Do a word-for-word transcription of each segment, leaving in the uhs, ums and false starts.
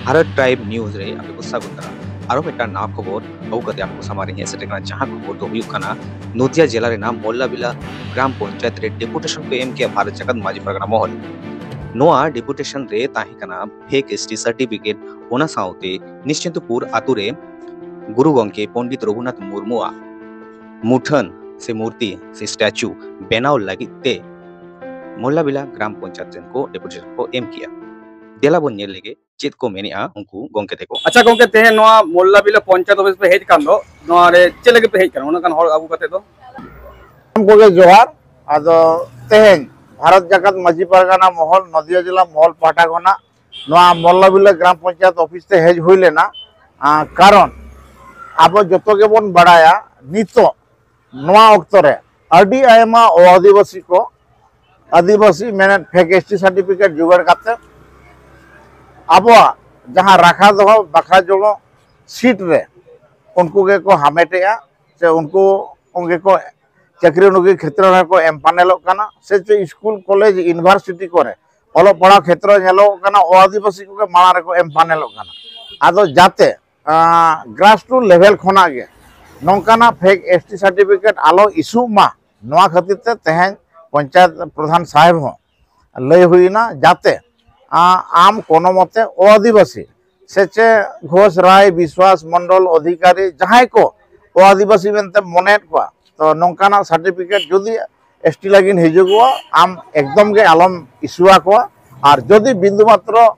Bharat tribe news ᱨᱮ ᱟᱯᱮ ᱠᱚ ᱥᱟᱹᱜᱩᱱ ᱫᱟᱨᱟᱢ᱾ ᱟᱨᱚ ᱢᱤᱫᱴᱟᱝ ᱱᱟᱣᱟ ᱠᱷᱚᱵᱚᱨ ᱟᱹᱜᱩ ᱠᱟᱛᱮ ᱟᱯᱮ ᱠᱚ ᱥᱟᱢᱟᱝ ᱨᱮ ᱦᱮᱡ ᱥᱮᱴᱮᱨ ᱠᱟᱱᱟ, ᱡᱟᱦᱟᱸ ᱠᱷᱚᱵᱚᱨ ᱫᱚ ᱦᱩᱭᱩᱜ ᱠᱟᱱᱟ ᱱᱚᱫᱤᱭᱟ ᱡᱮᱞᱟ ᱨᱮᱱᱟᱜ ᱢᱚᱞᱞᱟᱵᱤᱞᱟ ᱜᱨᱟᱢ ᱯᱚᱧᱪᱟᱭᱮᱛ ᱨᱮ ᱰᱮᱯᱩᱴᱮᱥᱚᱱ ᱠᱚ ᱮᱢ ᱠᱮᱜᱼᱟ ᱵᱷᱟᱨᱚᱛ ᱡᱟᱠᱟᱛ ᱢᱟᱹᱡᱷᱤ ᱯᱟᱨᱜᱟᱱᱟ ᱢᱚᱦᱚᱞ᱾ ᱱᱚᱣᱟ ᱰᱮᱯᱩᱴᱮᱥᱚᱱ ᱨᱮ ᱛᱟᱦᱮᱸ ᱠᱟᱱᱟ ᱯᱷᱮᱠ ᱮᱥ ᱴᱤ ᱥᱟᱨᱴᱤᱯᱷᱤᱠᱮᱴ, ᱚᱱᱟ ᱥᱟᱶᱛᱮ ᱱᱤᱥᱪᱤᱱᱛᱯᱩᱨ ᱟᱛᱳ ᱨᱮ ᱜᱩᱨᱩ ᱜᱚᱢᱠᱮ ᱯᱚᱱᱰᱤᱛ ᱨᱚᱜᱷᱩᱱᱟᱛᱷ ᱢᱩᱨᱢᱩᱣᱟᱜ ᱢᱩᱴᱷᱟᱹᱱ ᱥᱮ ᱢᱩᱨᱛᱤ ᱥᱮ ᱥᱴᱮᱪᱩ ᱵᱮᱱᱟᱣ ᱞᱟᱹᱜᱤᱫ ᱛᱮ ᱢᱚᱞᱞᱟᱵᱤᱞᱟ ᱜᱨᱟᱢ ᱯᱚᱧᱪᱟᱭᱮᱛ ᱨᱮᱱ ᱠᱚ ᱰᱮᱯᱩᱴᱮᱥᱚᱱ ᱠᱚ ᱮᱢ ᱠᱮᱜᱼᱟ᱾ ᱫᱮᱞᱟ ᱵᱚᱱ ᱧᱮᱞ ᱞᱮᱜᱮ ᱪᱮᱫ ᱠᱚ ᱢᱮᱱᱮᱜᱼᱟ ᱩᱱᱠᱩ ᱜᱚᱢᱠᱮ ᱛᱮᱠᱚ᱾ ᱟᱪᱪᱷᱟ ᱜᱚᱢᱠᱮ, ᱛᱮᱦᱮᱧ ᱱᱚᱣᱟ ᱢᱚᱞᱞᱟᱵᱤᱞᱟ ᱯᱚᱧᱪᱟᱭᱮᱛ ᱚᱯᱷᱤᱥ ᱯᱮ ᱦᱮᱡ ᱟᱠᱟᱱ ᱫᱚ, ᱱᱚᱣᱟ ᱨᱮ ᱪᱮᱫ ᱞᱟᱹᱜᱤᱫ ᱯᱮ ᱦᱮᱡ ᱟᱠᱟᱱᱟ ᱩᱱᱟᱹᱜ ᱜᱟᱱ ᱦᱚᱲ ᱟᱹᱜᱩ ᱠᱟᱛᱮ ᱫᱚ? ᱥᱟᱱᱟᱢ ᱠᱚᱜᱮ ᱡᱚᱦᱟᱨ᱾ ᱟᱫᱚ ᱛᱮᱦᱮᱧ ᱵᱷᱟᱨᱚᱛ ᱡᱟᱠᱟᱛ ᱢᱟᱹᱡᱷᱤ ᱯᱟᱨᱜᱟᱱᱟ ᱢᱚᱦᱚᱞ, ᱱᱚᱫᱤᱭᱟ ᱡᱮᱞᱟ ᱢᱚᱦᱚᱞ ᱯᱟᱦᱴᱟ ᱠᱷᱚᱱᱟᱜ ᱱᱚᱣᱟ ᱢᱚᱞᱞᱟᱵᱤᱞᱟ ᱜᱨᱟᱢ ᱯᱚᱧᱪᱟᱭᱮᱛ ᱚᱯᱷᱤᱥ ᱛᱮ ᱦᱮᱡ ᱦᱩᱭ ᱞᱮᱱᱟ᱾ ᱟᱸ, ᱠᱟᱨᱚᱱ ᱟᱵᱚ ᱡᱚᱛᱚ ᱜᱮᱵᱚᱱ ᱵᱟᱲᱟᱭᱟ, ᱱᱤᱛᱚᱜ ᱱᱚᱣᱟ ᱚᱠᱛᱚ ᱨᱮ ᱟᱹᱰᱤ ᱟᱭᱢᱟ ᱚ ᱟᱹᱫᱤᱵᱟᱹᱥᱤ ᱠᱚ ᱟᱹᱫᱤᱵᱟᱹᱥᱤ ᱢᱮᱱᱮᱫ ᱯᱷᱮᱠ ᱮᱥ ᱴᱤ ᱥᱟᱨᱴᱤᱯᱷᱤᱠᱮᱴ ᱡᱚᱜᱟᱲ ᱠᱟᱛᱮ ᱟᱵᱚᱣᱟᱜ ᱡᱟᱦᱟᱸ ᱨᱟᱠᱷᱟ ᱫᱚᱦᱚ ᱵᱟᱠᱷᱨᱟ ᱡᱚᱲᱚ ᱥᱤᱴ ᱨᱮ ᱩᱱᱠᱩ ᱜᱮᱠᱚ ᱦᱟᱢᱮᱴᱮᱜᱼᱟ, ᱥᱮ ᱩᱱᱠᱩ ᱜᱮᱠᱚ ᱪᱟᱹᱠᱨᱤ ᱱᱚᱠᱨᱤ ᱠᱷᱮᱛᱨᱚ ᱨᱮᱠᱚ ᱮᱢ ᱯᱟᱱᱮᱞᱚᱜ ᱠᱟᱱᱟ, ᱥᱮ ᱪᱮᱫ ᱥᱠᱩᱞ, ᱠᱚᱞᱮᱡᱽ, ᱤᱭᱩᱱᱤᱵᱷᱟᱨᱥᱤᱴᱤ ᱠᱚᱨᱮ ᱚᱞᱚᱜ ᱯᱟᱲᱦᱟᱣ ᱠᱷᱮᱛᱨᱚ ᱧᱮᱞᱚᱜ ᱠᱟᱱᱟ, ᱚ ᱟᱹᱫᱤᱵᱟᱹᱥᱤ ᱠᱚᱜᱮ ᱢᱟᱲᱟᱝ ᱨᱮᱠᱚ ᱮᱢ ᱯᱟᱱᱮᱞᱚᱜ ᱠᱟᱱᱟ᱾ ᱟᱫᱚ ᱡᱟᱛᱮ ᱜᱨᱟᱥ ᱨᱩᱴ ᱞᱮᱵᱷᱮᱞ ᱠᱷᱚᱱᱟᱜ ᱜᱮ ᱱᱚᱝᱠᱟᱱᱟᱜ ᱯᱷᱮᱠ ᱮᱥ ᱴᱤ ᱥᱟᱨᱴᱤᱯᱷᱤᱠᱮᱴ ᱟᱞᱚ ᱤᱥᱩᱜ ᱢᱟ, ᱱᱚᱣᱟ ᱠᱷᱟᱹᱛᱤᱨ ᱛᱮ ᱛᱮᱦᱮᱧ ᱯᱚᱧᱪᱟᱭᱮᱛ ᱯᱨᱚᱫᱷᱟᱱ ᱥᱟᱦᱮᱵᱽ ᱦᱚᱸ ᱞᱟᱹᱭ ᱦᱩᱭᱱᱟ, ᱡᱟᱛᱮ ᱟ-, ᱟᱢ ᱠᱳᱱᱳ ᱢᱚᱛᱮ ᱚ ᱟᱹᱫᱤᱵᱟᱹᱥᱤ ᱥᱮ ᱪᱮ ᱜᱷᱳᱥ, ᱨᱟᱭ, ᱵᱤᱥᱣᱟᱥ, ᱢᱚᱱᱰᱚᱞ, ᱚᱫᱷᱤᱠᱟᱨᱤ, ᱡᱟᱦᱟᱸᱭ ᱠᱚ ᱚ ᱟᱹᱫᱤᱵᱟᱹᱥᱤ ᱢᱮᱱᱛᱮ ᱢᱚᱱᱮᱭᱮᱫ ᱠᱚᱣᱟ, ᱛᱚ ᱱᱚᱝᱠᱟᱱᱟᱜ ᱥᱟᱨᱴᱤᱯᱷᱤᱠᱮᱴ ᱡᱩᱫᱤ ᱮᱥ ᱴᱤ ᱞᱟᱹᱜᱤᱫ ᱦᱤᱡᱩᱜᱚᱜᱼᱟ, ᱟᱢ ᱮᱠᱫᱚᱢ ᱜᱮ ᱟᱞᱚᱢ ᱤᱥᱩ ᱟᱠᱚᱣᱟ᱾ ᱟᱨ ᱡᱩᱫᱤ ᱵᱤᱱᱫᱩ ᱢᱟᱛᱨᱚ,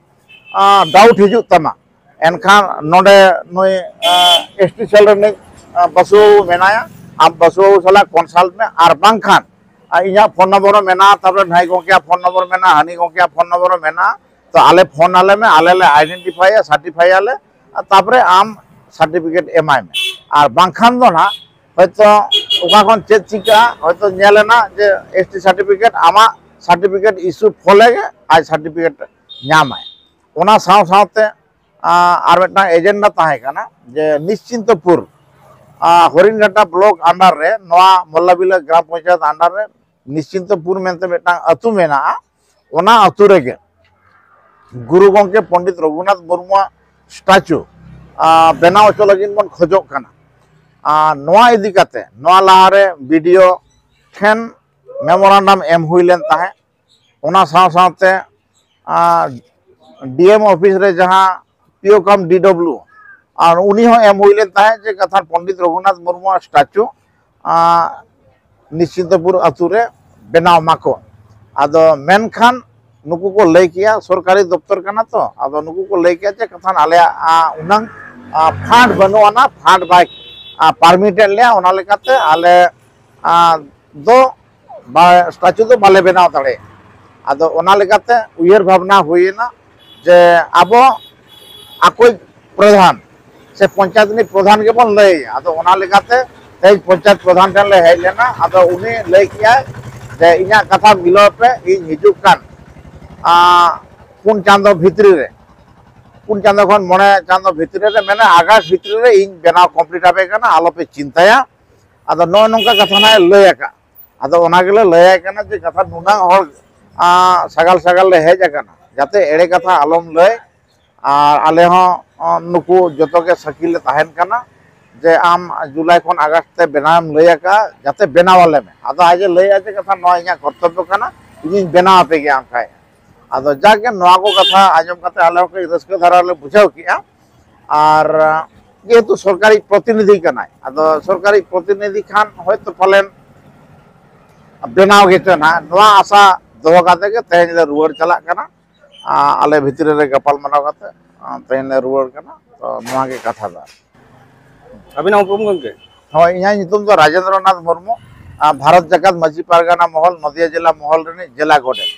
ᱟ, ᱰᱟᱣᱩᱴ ᱦᱤᱡᱩᱜ ᱛᱟᱢᱟ, ᱮᱱᱠᱷᱟᱱ ᱱᱚᱰᱮ ᱱᱩᱭ, ᱟ, ᱮᱥ ᱴᱤ ᱥᱮᱞ ᱨᱤᱱᱤᱡ, ᱟ, ᱵᱟᱹᱥᱩ ᱵᱟᱹᱵᱩ ᱢᱮᱱᱟᱭᱟ, ᱟᱢ ᱵᱟᱹᱥᱩ ᱵᱟᱹᱵᱩ ᱥᱟᱞᱟᱜ ᱠᱚᱱᱥᱟᱞᱴ ᱢᱮ, ᱟᱨ ᱵᱟᱝᱠᱷᱟᱱ, ᱟ, ᱤᱧᱟᱹᱜ ᱯᱷᱳᱱ ᱱᱚᱢᱵᱚᱨ ᱦᱚᱸ ᱢᱮᱱᱟᱜᱼᱟ, ᱛᱟᱨᱯᱚᱨᱮ ᱱᱟᱹᱭ ᱜᱚᱢᱠᱮᱭᱟᱜ ᱯᱷᱳᱱ ᱱᱚᱢᱵᱚᱨ ᱢᱮᱱᱟᱜᱼᱟ, ᱦᱟᱹᱱᱤ ᱜᱚᱢᱠᱮᱭᱟᱜ ᱯᱷᱳᱱ ᱱᱚᱢᱵᱚᱨ ᱦᱚᱸ ᱢᱮᱱᱟᱜᱼᱟ, ᱛᱚ ᱟᱞᱮ ᱯᱷᱳᱱ ᱟᱞᱮ ᱢᱮ, ᱟᱞᱮ ᱞᱮ ᱟᱭᱰᱮᱱᱴᱤᱯᱷᱟᱭᱟ, ᱥᱟᱨᱴᱤᱯᱷᱟᱭ ᱟᱞᱮ, ᱟᱨ ᱛᱟᱨᱯᱚᱨᱮ ᱟᱢ ᱥᱟᱨᱴᱤᱯᱷᱤᱠᱮᱴ ᱮᱢᱟᱭ ᱢᱮ᱾ ᱟᱨ ᱵᱟᱝᱠᱷᱟᱱ ᱫᱚ ᱱᱟᱦᱟᱜ ᱦᱚᱭᱛᱚ ᱚᱠᱟ ᱠᱷᱚᱱ ᱪᱮᱫ ᱪᱤᱠᱟᱹᱜᱼᱟ, ᱦᱚᱭᱛᱚ ᱧᱮᱞ ᱮᱱᱟ ᱡᱮ ᱮᱥ ᱴᱤ ᱥᱟᱨᱴᱤᱯᱷᱤᱠᱮᱴ ᱟᱢᱟᱜ ᱥᱟᱨᱴᱤᱯᱷᱤᱠᱮᱴ ᱤᱥᱩ ᱯᱷᱚᱞᱮ ᱜᱮ ᱟᱡ ᱥᱟᱨᱴᱤᱯᱷᱤᱠᱮᱴ ᱧᱟᱢᱟᱭ᱾ ᱚᱱᱟ ᱥᱟᱶ ᱥᱟᱶᱛᱮ, ᱟ, ᱟᱨ ᱢᱤᱫᱴᱟᱝ ᱮᱡᱮᱱᱰᱟ ᱛᱟᱦᱮᱸ ᱠᱟᱱᱟ ᱡᱮ ᱱᱤᱥᱪᱤᱱᱛᱚᱯᱩᱨ, ᱟ, ᱦᱚᱨᱤᱱᱜᱷᱟᱴᱟ ᱵᱞᱚᱠ ᱟᱱᱰᱟᱨ ᱨᱮ, ᱱᱚᱣᱟ ᱢᱚᱞᱞᱟᱵᱤᱞᱟ ᱜᱨᱟᱢ ᱯᱚᱧᱪᱟᱭᱮᱛ ᱟᱱᱰᱟᱨ ᱨᱮ ᱱᱤᱥᱪᱤᱱᱛᱚᱯᱩᱨ ᱢᱮᱱᱛᱮ ᱢᱤᱫᱴᱟᱝ ᱟᱹᱛᱩ ᱢᱮᱱᱟᱜᱼᱟ᱾ ᱚᱱᱟ ᱟᱹᱛᱩ ᱨᱮᱜᱮ ᱜᱩᱨᱩ ᱜᱚᱢᱠᱮ ᱯᱚᱱᱰᱤᱛ ᱨᱚᱜᱷᱩᱱᱟᱛᱷ ᱢᱩᱨᱢᱩᱣᱟᱜ ᱥᱴᱟᱪᱩ ᱵᱮᱱᱟᱣ ᱦᱚᱪᱚ ᱞᱟᱹᱜᱤᱫ ᱵᱚᱱ ᱠᱷᱚᱡᱚᱜ ᱠᱟᱱᱟ᱾ ᱟᱨ ᱱᱚᱣᱟ ᱤᱫᱤ ᱠᱟᱛᱮ ᱱᱚᱣᱟ ᱞᱟᱦᱟᱨᱮ ᱵᱤᱰᱤᱳ ᱴᱷᱮᱱ ᱢᱮᱢᱳᱨᱟᱱᱰᱟᱢ ᱮᱢ ᱦᱩᱭ ᱞᱮᱱ ᱛᱟᱦᱮᱸᱫ᱾ ᱚᱱᱟ ᱥᱟᱶ ᱥᱟᱶᱛᱮ ᱰᱤᱮᱢ ᱚᱯᱷᱤᱥ ᱨᱮ ᱡᱟᱦᱟᱸ ᱯᱤᱳ ᱠᱟᱢ ᱰᱤᱰᱚᱵᱞᱤᱭᱩ, ᱟᱨ ᱩᱱᱤ ᱦᱚᱸ ᱮᱢ ᱦᱩᱭ ᱞᱮᱱ ᱛᱟᱦᱮᱸᱫ ᱡᱮ ᱠᱟᱛᱷᱟ ᱯᱚᱱᱰᱤᱛ ᱨᱚᱜᱷᱩᱱᱟᱛᱷ ᱢᱩᱨᱢᱩᱣᱟᱜ ᱥᱴᱟᱪᱩ ᱱᱤᱥᱪᱤᱱᱛᱚᱯᱩᱨ ᱟᱛᱳ ᱨᱮ ᱵᱮᱱᱟᱣ ᱢᱟᱠᱚ᱾ ᱟᱫᱚ ᱢᱮᱱᱠᱷᱟᱱ ᱱᱩᱠᱩ ᱠᱚ ᱞᱟᱹᱭ ᱠᱮᱜᱼᱟ, ᱥᱚᱨᱠᱟᱨᱤ ᱫᱚᱯᱛᱚᱨ ᱠᱟᱱᱟ ᱛᱚ, ᱟᱫᱚ ᱱᱩᱠᱩ ᱠᱚ ᱞᱟᱹᱭ ᱠᱮᱜᱼᱟ ᱡᱮ ᱠᱟᱛᱷᱟ ᱟᱞᱮᱭᱟᱜ ᱩᱱᱟᱹᱝ ᱯᱷᱟᱱᱰ ᱵᱟᱹᱱᱩᱜ ᱟᱱᱟ, ᱯᱷᱟᱱᱰ ᱵᱟᱭ ᱯᱟᱨᱢᱤᱴ ᱮᱫ ᱞᱮᱭᱟ, ᱚᱱᱟ ᱞᱮᱠᱟᱛᱮ ᱟᱞᱮ ᱫᱚ ᱥᱴᱟᱪᱩ ᱫᱚ ᱵᱟᱞᱮ ᱵᱮᱱᱟᱣ ᱫᱟᱲᱮᱭᱟᱜᱼᱟ᱾ ᱟᱫᱚ ᱚᱱᱟ ᱞᱮᱠᱟᱛᱮ ᱩᱭᱦᱟᱹᱨ ᱵᱷᱟᱵᱽᱱᱟ ᱦᱩᱭᱮᱱᱟ ᱡᱮ ᱟᱵᱚ ᱟᱠᱚᱭᱤᱡ ᱯᱨᱚᱫᱷᱟᱱ ᱥᱮ ᱯᱚᱧᱪᱟᱭᱮᱛ ᱨᱤᱱᱤᱡ ᱯᱨᱚᱫᱷᱟᱱ ᱜᱮᱵᱚᱱ ᱞᱟᱹᱭ ᱟᱭᱟ᱾ ᱟᱫᱚ ᱚᱱᱟ ᱞᱮᱠᱟᱛᱮ ᱛᱮᱦᱮᱧ ᱯᱚᱧᱪᱟᱭᱮᱛ ᱯᱨᱚᱫᱷᱟᱱ ᱴᱷᱮᱱ ᱞᱮ ᱦᱮᱡ ᱞᱮᱱᱟ᱾ ᱟᱫᱚ ᱩᱱᱤ ᱞᱟᱹᱭ ᱠᱮᱜᱼᱟᱭ ᱡᱮ ᱤᱧᱟᱹᱜ ᱠᱟᱛᱷᱟ ᱢᱤᱞᱟᱹᱣ ᱯᱮ, ᱤᱧ ᱦᱤᱡᱩᱜ ᱠᱟᱱ ᱯᱩᱱ ᱪᱟᱸᱫᱚ ᱵᱷᱤᱛᱨᱤ ᱨᱮ, ᱯᱩᱱ ᱪᱟᱸᱫᱚ ᱠᱷᱚᱱ ᱢᱚᱬᱮ ᱪᱟᱸᱫᱚ ᱵᱷᱤᱛᱨᱤ ᱨᱮ, ᱢᱟᱱᱮ ᱟᱜᱟᱥᱴ ᱵᱷᱤᱛᱨᱤ ᱨᱮ ᱤᱧ ᱵᱮᱱᱟᱣ ᱠᱚᱢᱯᱞᱤᱴ ᱟᱯᱮ ᱠᱟᱱᱟ, ᱟᱞᱚᱯᱮ ᱪᱤᱱᱛᱟᱹᱭᱟ᱾ ᱟᱫᱚ ᱱᱚᱜᱼᱚ ᱱᱚᱝᱠᱟ ᱠᱟᱛᱷᱟ ᱱᱟᱜ ᱮ ᱞᱟᱹᱭ ᱟᱠᱟᱫ᱾ ᱟᱫᱚ ᱚᱱᱟ ᱜᱮᱞᱮ ᱞᱟᱹᱭᱟᱭ ᱠᱟᱱᱟ ᱡᱮ ᱠᱟᱛᱷᱟ ᱱᱩᱱᱟᱹᱜ ᱦᱚᱲ ᱥᱟᱜᱟᱞ ᱥᱟᱜᱟᱞ ᱞᱮ ᱦᱮᱡ ᱟᱠᱟᱱᱟ, ᱡᱟᱛᱮ ᱮᱲᱮ ᱠᱟᱛᱷᱟ ᱟᱞᱚᱢ ᱞᱟᱹᱭ᱾ ᱟᱨ ᱟᱞᱮ ᱦᱚᱸ ᱱᱩᱠᱩ ᱡᱚᱛᱚ ᱜᱮ ᱥᱟᱹᱠᱷᱤ ᱞᱮ ᱛᱟᱦᱮᱱ ᱠᱟᱱᱟ ᱡᱮ ᱟᱢ ᱡᱩᱞᱟᱭ ᱠᱷᱚᱱ ᱟᱜᱚᱥᱴ ᱛᱮ ᱵᱮᱱᱟᱣ ᱮᱢ ᱞᱟᱹᱭ ᱟᱠᱟᱫᱼᱟ, ᱡᱟᱛᱮ ᱵᱮᱱᱟᱣ ᱟᱞᱮ ᱢᱮ᱾ ᱟᱫᱚ ᱟᱡ ᱮ ᱞᱟᱹᱭᱮᱫᱼᱟ ᱡᱮ ᱠᱟᱛᱷᱟ ᱱᱚᱣᱟ ᱤᱧᱟᱹᱜ ᱠᱚᱨᱛᱚᱵᱵᱚ ᱠᱟᱱᱟ, ᱤᱧᱤᱧ ᱵᱮᱱᱟᱣ ᱟᱯᱮ ᱜᱮᱭᱟ ᱚᱱᱠᱟᱭ᱾ ᱟᱫᱚ ᱡᱟᱜᱮ ᱱᱚᱣᱟ ᱠᱚ ᱠᱟᱛᱷᱟ ᱟᱸᱡᱚᱢ ᱠᱟᱛᱮ ᱟᱞᱮ ᱦᱚᱸ ᱠᱟᱹᱡ ᱨᱟᱹᱥᱠᱟᱹ ᱫᱷᱟᱨᱟ ᱞᱮ ᱵᱩᱡᱷᱟᱹᱣ ᱠᱮᱜᱼᱟ᱾ ᱟᱨ ᱡᱮᱦᱮᱛᱩ ᱥᱚᱨᱠᱟᱨᱤ ᱯᱨᱚᱛᱤᱱᱤᱫᱷᱤ ᱠᱟᱱᱟᱭ, ᱟᱫᱚ ᱥᱚᱨᱠᱟᱨᱤ ᱯᱨᱚᱛᱤᱱᱤᱫᱷᱤ ᱠᱷᱟᱱ ᱦᱚᱭᱛᱳ ᱯᱟᱞᱮᱱ ᱵᱮᱱᱟᱣ ᱜᱮᱪᱚ ᱱᱟᱦᱟᱜ, ᱱᱚᱣᱟ ᱟᱥᱟ ᱫᱚᱦᱚ ᱠᱟᱛᱮ ᱜᱮ ᱛᱮᱦᱮᱧ ᱞᱮ ᱨᱩᱣᱟᱹᱲ ᱪᱟᱞᱟᱜ ᱠᱟᱱᱟ᱾ ᱟᱞᱮ ᱵᱷᱤᱛᱨᱤ ᱨᱮ ᱜᱟᱯᱟᱞ ᱢᱟᱨᱟᱣ ᱠᱟᱛᱮ ᱛᱮᱦᱮᱧ ᱞᱮ ᱨᱩᱣᱟᱹᱲ ᱠᱟᱱᱟ᱾ ᱛᱚ ᱱᱚᱣᱟ ᱜᱮ ᱠᱟᱛᱷᱟ ᱫᱚ᱾ ᱟᱹᱵᱤᱱᱟᱜ ᱩᱯᱨᱩᱢ ᱜᱚᱢᱠᱮ? ᱦᱳᱭ, ᱤᱧᱟᱹᱜ ᱧᱩᱛᱩᱢ ᱫᱚ ᱨᱟᱡᱮᱱᱫᱨᱚ ᱱᱟᱛᱷ ᱢᱩᱨᱢᱩ, ᱟᱨ ᱵᱷᱟᱨᱚᱛ ᱡᱟᱠᱟᱛ ᱢᱟᱹᱡᱷᱤ ᱯᱟᱨᱜᱟᱱᱟ ᱢᱚᱦᱚᱞ, ᱱᱚᱫᱤᱭᱟ ᱡᱮᱞᱟ ᱢᱚᱦᱚᱞ ᱨᱤᱱᱤᱡ ᱡᱮᱞᱟ ᱜᱚᱰᱮᱛ᱾